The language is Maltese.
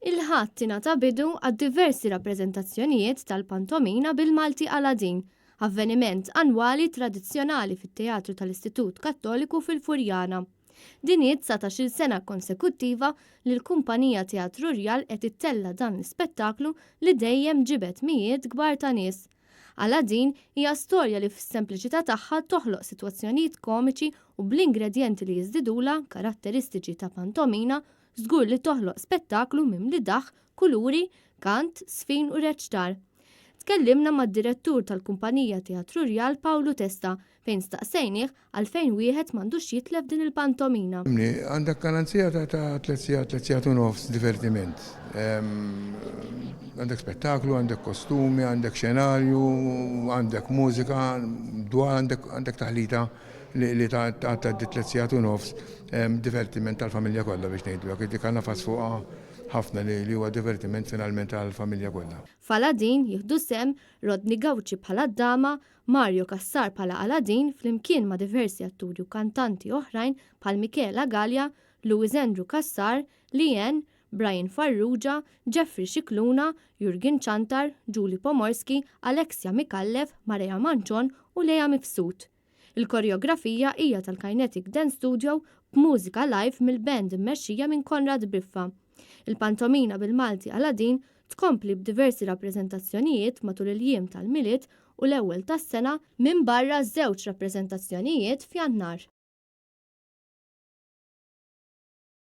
Il-Ħadd ingħata bidu għad-diversi rappreżentazzjonijiet tal-pantomina bil-Malti Aladdin, avveniment annwali tradizzjonali fit-Teatru tal-Istitut Kattoliku fil-Furjana. Din hi d-dsatax-il sena konsekuttiva li l-kumpanija Teatru Rjal qed ittella' dan l-ispettaklu li dejjem ġibed mijiet kbar ta' nies. Aladdin hija storja li fis-sempliċità tagħha toħloq sitwazzjonijiet komiċi u bl-ingredjenti li jiżdidulha karatteristiċi ta' pantomina żgur li toħloq spettaklu mimli daħk, kuluri, kant, żfin u reċtar. Tkellimna mad-direttur tal-kumpanija Teatru Rjal Pawlu Testa fejn staqsejnih għalfejn wieħed m'għandux jitlef din il-pantomina. Għandek garanzija ta' ta' tliet sigħat, tliet sigħat u nofs divertiment. Għandek spettaklu, għandek kostumi, għandek xenarju, għandek mużika, dwar għandek għandek taħlita li ta' tgħaddi tliet sigħat u nofs divertiment tal-familja kollha biex ngħidu hekk. Dik għandna fas fuqha ħafna li huwa divertiment finalment għall-familja kollha. F'Aladin jieħdu sehem Rodney Gauci bħala d-dama, Mario Cassar bħala Aladdin flimkien ma' diversi atturi u kantanti oħrajn bħal Michela Galea, Louis Andrew Cassar, Leanne, Brian Farrugia, Jeffrey Scicluna, Jurgen Ciantar, Julie Pomorski, Alexia Micallef, Marea Manchon u Lea Mifsud. Il-koreografija hija tal-Kinetic Dance Studio b'mużika live mill-band immexxija minn Konrad Briffa. Il-pantomina bil-Malti Aladdin tkompli b'diversi rappreżentazzjonijiet matul il-jiem tal-Milied u l-ewwel tas-sena minbarra żewġ rappreżentazzjonijiet f'Jannar.